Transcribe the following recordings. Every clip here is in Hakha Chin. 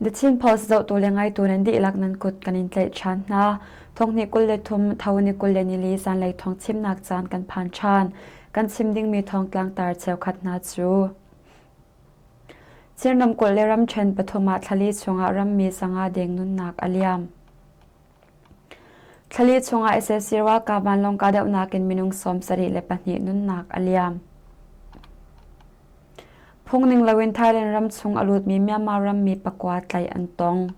The Chin Post zohtu le ngaitu nan dihlak nan kut kan in tlaih ṭhan hna. Thonghnih 23 tho ni 24 zanlei thawng chimnak caan kan phan ṭhan. Kan chim dingmi thawngtlang tar cheukhat hna cu Chin ramkulh le ramṭhen pathum ah thlali chungah rammi sanga deng nunnak a liam. Thlali chungah sac ralkap vanlawng kahdohnak in minung 74 nunnak a liam. Phungning loin Thailand ram chung a lutmi Myanmar rammi pakua tlaih an tong.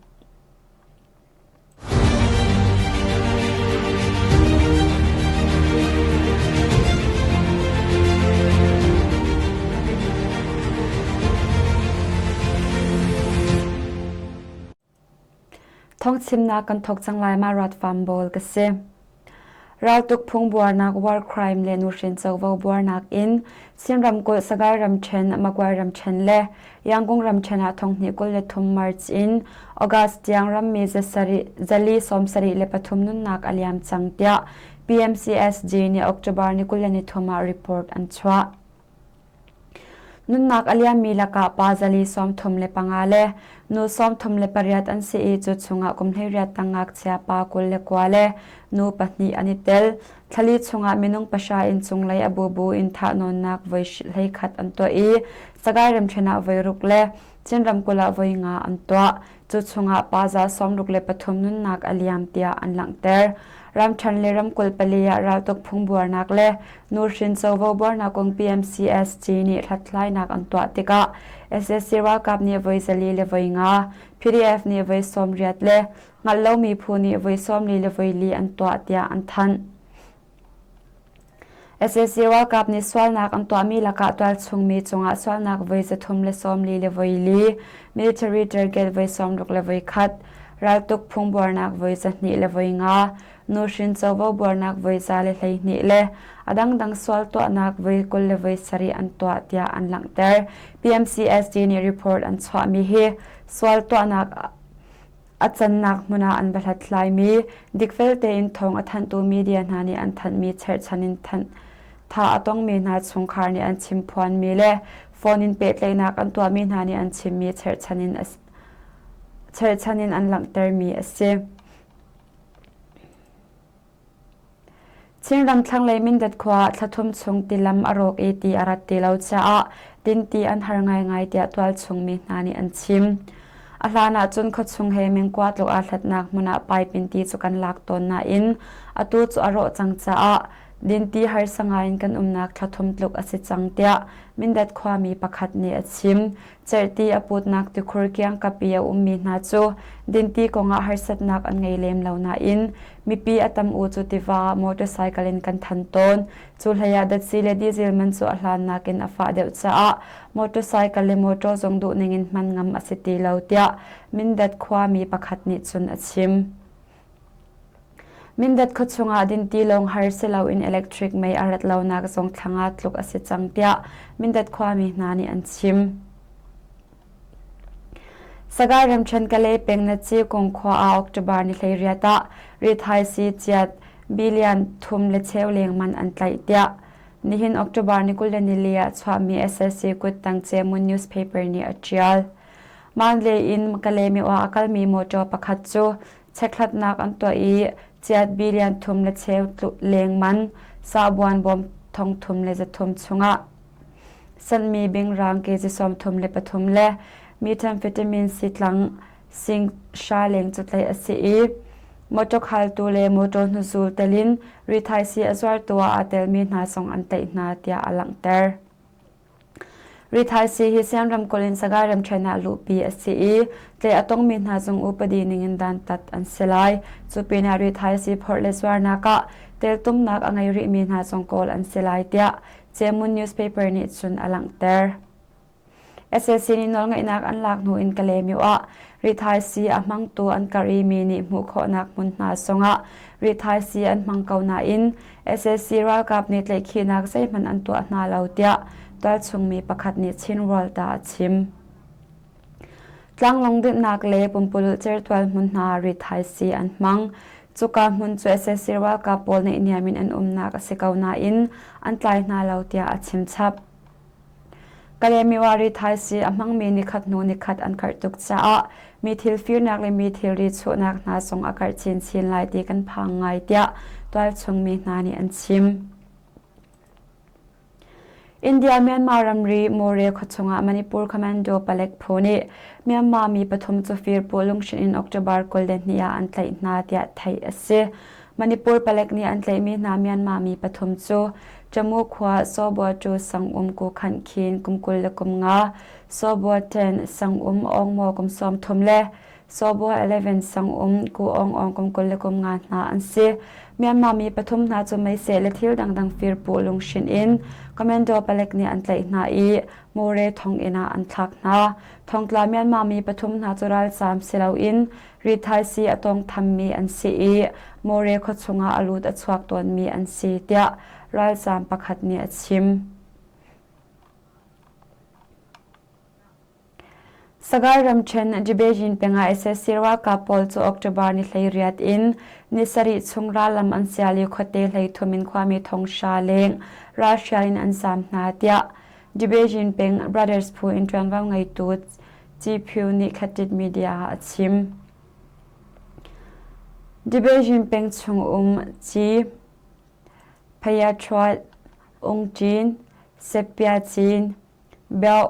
Thawngchimnak kan thawk cang lai ma Ratfam Bawl ka si. Raltuk phung buarnak war crime le nuhrin covo buarnak in Chin ramkulh Sagaing ramṭhen, Magway ramṭhen le Yangon ramṭhen ah thonghnih 23 March in August tiang rammi zali 73 nunnak a liam cang tiah PMCSG nih October ni 23 ah report an chuah. Nunnak a liammi lakah pa zali 35 le nu 38 an si i cu chungah kum 18 tang ngakchia pa 29 le nu pahnih an i tel. Thlali chungah minung pahra in cunglei a bubu in thahnawnnak voi 11 an tuah i Sagaing ramṭhen ah voi ruk le Chin ramkulh ah voi nga an tuah. Cu chungah pa za 63 nunnak a liam tiah an langhter. Ramṭhen le ramkulh pali ah raltuk phung buarnak le nuhrin covo buarnak kong PMCSG nih hlathlainak an tuah tikah sac ralkap nih voi zali le voi nga, PDF nih voi 80 le hngalh lomi phu nih voi 44 le voi li an tuah tiah an thanh. Sac ralkap nih sualnak an tuahmi lakah tualchungmi cungah sualnak voi 340 le voi li, military target voi 60 le voi khat, raltuk phungbuarnak voi 2 le voi nga, nuhrin covo buarnak voi 112 le a dangdang sual tuahnak voi 20 le voi sarih an tuah tiah an langhter. PMCSD nih report an chuahmi hi sual tuahnak A cannak hmun ah an va hlathlaimi, dikfel tein thawng a thanhtu media hna nih an thanhmi cherhchan in thanh tha a tongmi hna chungkhar nih an chimphuanmi le phone in pehtlaihnak an tuahmi hna nih an chimmi cherhchan in cherhchan in an langhtermi a si. Chinram thlanglei Mindat khua ah thla thum chung tilam a rawk i ti a rat ti lo caah dinti an har ngaingai tiah tualchung mi hna nih an chim. A hlan ahcun khuachung he mengkua tluk aa hlatnak hmun ah pipe in ti cu kan lak tawn nain atu cu a rawh cang caah dinti harsa ngai in kan umnak thla thum tluk a si cang tiah Mindat khuami pakhat nih a chim. Cerhti a putnak tikhur kiangkap i a ummi hna cu dinti kongah harsatnak an ngei lem lo nain mipi a tam u cu tiva motorcycle in kan than tawn. Cu hleiah datsi le diesel man cu a hlan nakin a fah deuh caah motorcycle le motor zong duh ning in hman ngam a si ti lo tiah Mindat khuami pakhat nih cun a chim. Mindat khuachung ah dinti lawng har si loin electric mei a rat lonak zong thla nga tluk a si cang tiah Mindat khuami hna nih an chim. Sagaing ramṭhen Kalay peng Naci kung khua ah October ni 18 ah rithaisii chiat billion thum le cheu leng man an tlaih tiah nihin October ni 24 ah chuahmi SSC kuttang Cemun newspaper nih a ṭial. Mandalay in Kalaymyo ah a kalmi motor pakhat cu chekhlatnak an tuah i chiat billion thum le cheu leng man sahbuan bawm thong thum le zathum chungah sanhmi bingrang kg 33 le methamphetamine sitlang sing hra leng cu tlaih a si i motor khaltu le motor hnuzul telin rithaisii a zuartu ah aa telmi hna zong an tlaih hna tiah a langhter. Rithaisii hi Siam ramkulh in Sagaing ramṭhen ah luhpi a si i tleh a tongmi hna cung upadi ningin dantat an si lai. Cu pinah rithaisii phorh le zuarnak ah teltumnak a ngei rihmi hna zong kawl an si lai tiah Cemun newspaper nih cun a langhter. Sac nih nawlngeihnak an lak hnu in Kalaymyo ah rithaisii a hmangtu an karh i mi nih hmuh khawhnak hmun hna zongah rithaisii an hmang ko nain Sac ralkap nih tlaihkhihnak zeihmanh an tuah hna lo tiah tualchungmi pakhat nih Chin World ah a chim. Tlanglawng dinhnak le pumpululh certual hmun hna rithaisii an hmang. Cuka hmun cu sac ralkap pawl nih niam in an umnak a si ko nain an tlai hna lo tiah a chim chap. Kalaymyo rithaisii a hmangmi nikhat hnu nikhat an karh tuk caah mi thil firnak le mi thilri chuhnak hna zong a karh chinchin lai ti kan phang ngai tiah tualchung mi hna nih an chim. India-Myanmar ramri More khuachung ah Manipur Commando palek phu nih Myanmar mi pathum cu firpuh lunghrinh in October 22 ah an tlaih hna tiah theih a si. Manipur palek nih an tlaihmi hna Myanmar mi pathum cu Jammu khua Sawbua Tu Sangum Ku Khanh Khin kum 25, Sawbua 10 Sangum Aung Maw kum 30 le Sawbua 11 Sangum Ku Aung Aung kum 25 hna an si. Myanmar mi pathum hna cu meiseh le thil dangdang firpuh lunghrinh in Commando palek nih an tlaih hna i More thonginn ah an thlak hna. Thongtla Myanmar mi pathum hna cu ralzaam si loin rithaisii a tawngthammi an si i More khuachung ah a lut a chuak tawnmi an si tiah ralzaam pakhat nih a chim. Sagaing ramṭhen Dibejin peng ah sac ralkap pawl cu October ni 18 in ni sarih chung rallam an sial i khuate hleithum in khuami thonghra leng ralhrial in an zaam hna tiah Dibejin peng Brothers phu in ṭuanvo ngeitu Gphu nih Khatit media ah a chim. Dibejin peng chung um Ci Phayathuat Ungṭin Seppiacin Beuh,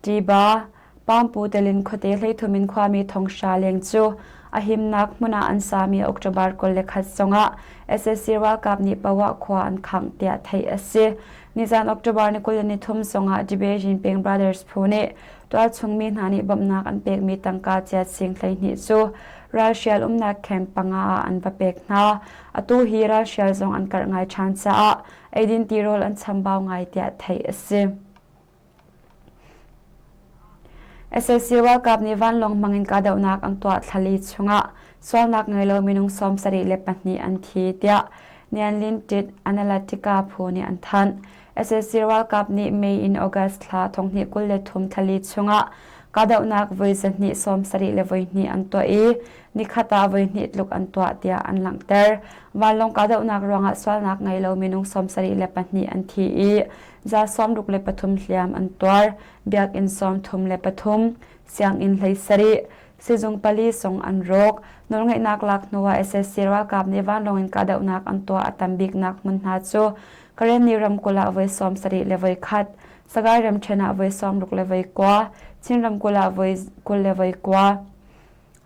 Tiva, Pampu telin khuate hleithum in khuami thonghra leng cu a himnak hmun ah an sami October 21 zongah sac ralkap nih Pawah khua an khangh tiah theih a si. Nizan October ni 23 zongah Dibejin Peng Brothers phu nih tualchung mi hna nih bawmhnak an pekmi tangka chiat sing 12 cu ralhrial umnak camp panga ah an va pek hna. Atu hi ralhrial zong an karh ngai ṭhan caah eidin tirawl an chambau ngai tiah theih a si. Sac ralkap nih vanlawng hmangin kahdohnak an tuah thlali chungah sualnak ngei lo minung 74 an thi tiah Nianlin Tit Analytica phu nih an thanh. Sac ralkap nih May in August thla 2023 thlali chungah kahdohnak voi zahnih 72 an tuah i nikhat ah voihnih tluk an tuah tiah an langhter. Vanlawng kahdohnak ruangah sualnak ngei lo minung 74 an thi i za 63 hliam an tuar. Biakinn 33, sianginn 17, sizung pali song an rawk. Nawlngeihnak lak hnuah sac ralkap nih vanlawng in kahdohnak an tuah a tam biknak hmun hna cu Karenni ramkulh ah voi 71 le voi khat, Sagaing ramṭhen ah voi 60 le voi kua, Chin ramkulh ah voi 20 le voi kua,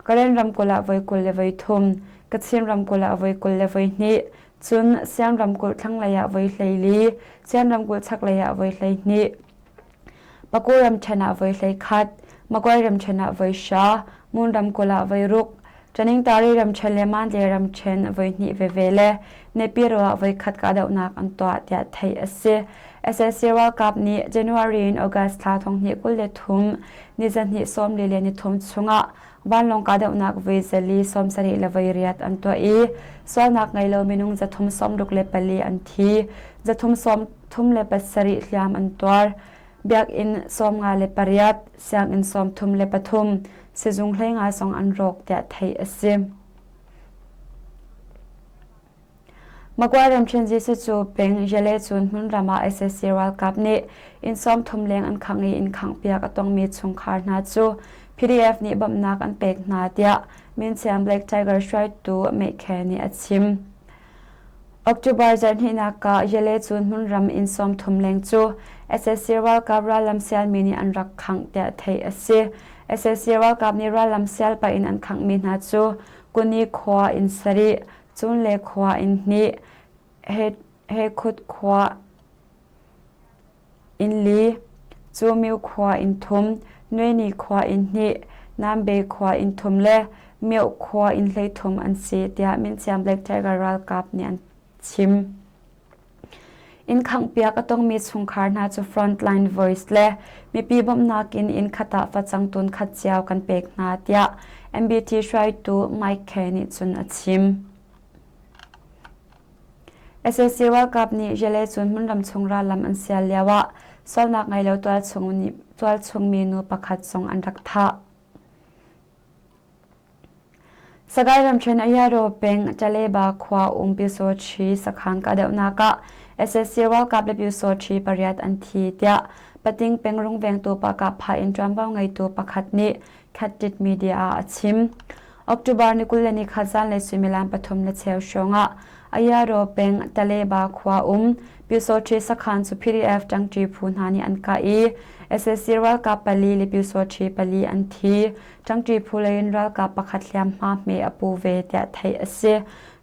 Karen ramkulh ah voi 20 le voi thum, Kachin ramkulh ah voi 20 le voi hnih, cun Siam ramkulh thlanglei ah voi 14, Siam ramkulh chaklei ah voi 12, Paku ramṭhen ah voi 11, Magway ramṭhen ah voi hra, Ngun ramkulh ah voi ruk, Ṭaningtari ramṭhen le Mandalay ramṭhen voi hnih veve le Nepiro ah voi khat kahdohnak an tuah tiah theih a si. Sac ralkap nih January in August thla 2023 ni zahnih 40 le nithum chungah vanlawng kahdohnak voi zali 70 le voi riat an tuah i sualnak ngei lo minung zathum sawmruk le pali an thi, zathum sawmthum le pasarih hliam an tuar. Biakinn 58, sianginn 33, sizung 15 zong an rawk tiah theih a si. Magway ramṭhen Jesuh cu peng Yalecun hmunram ah sac ralkap nih inn 30 leng an khangh i inn khanghpiak a tongmi chungkhar hna cu PDF nih bawmhnak an pek hna tiah Minciam Black Tiger hruaitu Mehkhe nih a chim. October zarhhnihnak ah Yalecun hmunram inn 30 leng cu sac ralkap rallam sialmi nih an rak khangh tiah theih a si. Sac ralkap nih rallam sial pah in an khanghmi hna cu Kuni khua inn sarih, Cunle khua inn hnih, Hekhut khua inn li, Cumiu khua inn thum, Nueni khua inn hnih, Nambe khua inn thum le Mioh khua inn 13 an si tiah Minciam Black Tiger ralkap nih an chim. Inn khanghpiak a tongmi chungkhar hna cu Frontline Voice le mipi bawmhnak in inn khat ah facang tun khat cio kan pek hna tiah MBT hruaitu Mike Kay nih cun a chim. Sac ralkap nih Yalecun hmunram chung rallam an sial lioah sualnak ngei lo tualchung mi nu pakhat zong an rak thah. Sagaing ramṭhen Ayaro peng Taleba khua um Pyusawṭhi sakhan kahdohnak ah sac ralkap le Pyusawṭhi pariat an thi tiah Pating peng rungvengtu Pahkahphah in ṭuanvo ngeitu pakhat nih Khattit media ah a chim. October ni 23 zanlei suimilam pathum le cheu hrawng ah Ayaro peng Taleba khua um Pyusawṭhi sakhan cu PDF ṭangṭi phu hna nih an kah i sac ralkap pali le Pyusawṭhi pali an thi. Ṭangṭi phu lei in ralkap pakhat hliamhma hme a pu ve tiah theih a si.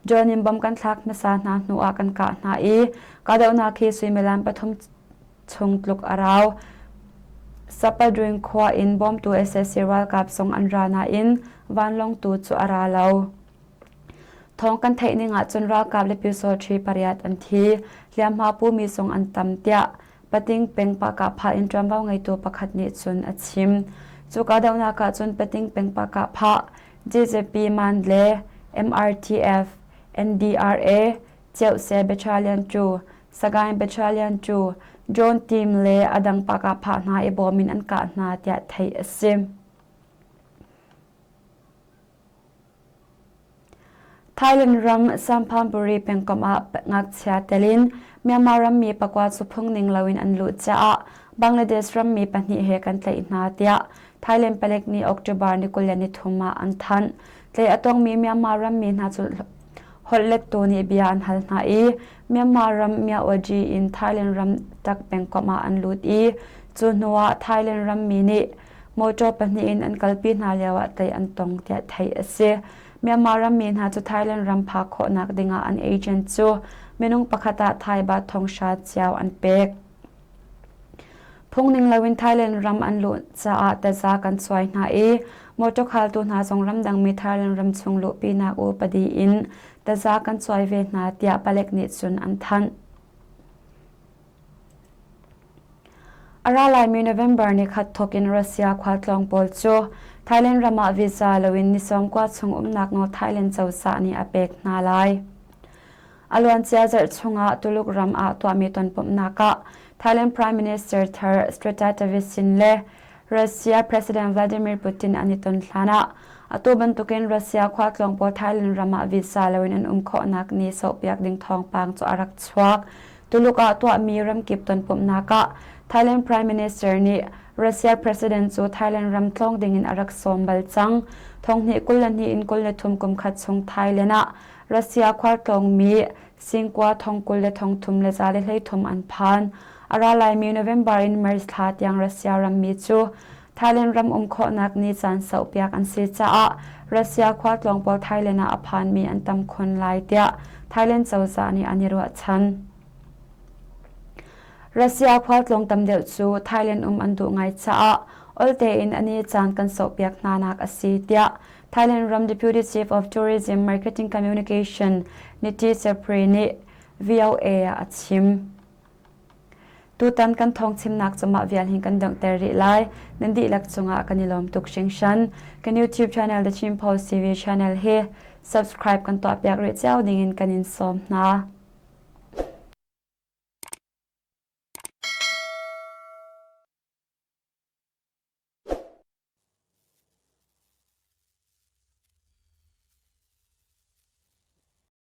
John in bom kan thlak hmasa hna hnu ah kan kah hna i kahdohnak hi suimilam pathum chung tluk a rau. Sapadring khua in bawmtu sac ralkap zong an ra nain vanlawng tu cu a ra lo. Thawng kan theih ning ahcun ralkap le pyusawṭhi pariat an thi. Hliamhma pumi zong an tam tiah Pating peng Pahkahphah in ṭuanvo ngeitu pakhat nih cun a chim. Cu kahdohnak ahcun Pating peng Pahkahphah, JJP Mandle, MRTF, NDRA, Ceuhse Battalion 2, Sagaing Battalion 2, Drone Team le a dang Pahkahphah hna i bawm in an kah hna tiah theih a si. Thailand ram Samphanburi pengkomh ah ngakchia tel in Myanmar rammi pakua cu phungning loin an luh caah Bangladesh rammi pahnih he kan tlaih hna tiah Thailand palek nih October ni 23 ah an thanh. Tlaih a tongmi Myanmar rammi hna cu holhlettu nih bia an hal hna i Myanmar ram Myawaddy in Thailand ram Tak pengkomh ah an lut i cu hnuah Thailand rammi nih Motor pahnih in an kalpi hna lioah tlaih an tong tiah theih a si. Myanmar rammi hna cu Thailand ram phak khawhnak dingah an agent cu minung pakhat ah Thai baht thonghra cio an pek. Phungning loin Thailand ram an luh caah taza kan cuai hna i motor khaltu hna zong ramdangmi Thailand ram chung luhpinak upadi in taza kan cuai ve hna tiah palek nih cun an thanh. A ra laimi November nikhat thawk in Russia khualtlawng pawl cu Thailand ram ah visa loin ni 90 chung umnak nawl Thailand cozah nih a pek hna lai. A luancia zarh chungah Tuluk ram ah tuahmi tonpumhnak ah Thailand Prime Minister thar Srettha Thavisin le Russia President Vladimir Putin an i ton hlanah atu bantukin Russia khualtlawng pawl Thailand ram ah visa loin an um khawhnak ni sauhpiak ding thawngpang cu a rak chuak. Tuluk ah tuahmi ramkip tonpumhnak ah Thailand Prime Minister nih Russia President cu Thailand ram tlawng dingin a rak sawm bal cang. Thonghnih 22 in 23 kum khat chung Thailand ah Russia khualtlawngmi singkua thong 20 le thong thum le za le 33 an phan. A ra laimi November in March thla tiang Russia rammi cu Thailand ram um khawhnak ni caan sauhpiak an si caah Russia khualtlawng pawl Thailand ah a phanmi an tam khun lai tiah Thailand cozah nih an i ruahchan. Russia khualtlawng tam deuh cu Thailand um an duh ngai caah ol tein a ni caan kan sauhpiak hna nak a si tiah Thailand ram Deputy Chief of Tourism Marketing Communication Niti Chapri nih VOA ah a chim. Tutan kan thawngchimnak cu mah vial hin kan donghter rih lai. Nan dihlak cungah kan i lawm tuk hringhran. Kan YouTube channel The Chin Post TV channel hi subscribe kan tuahpiak rih cio dingin kan in sawm hna.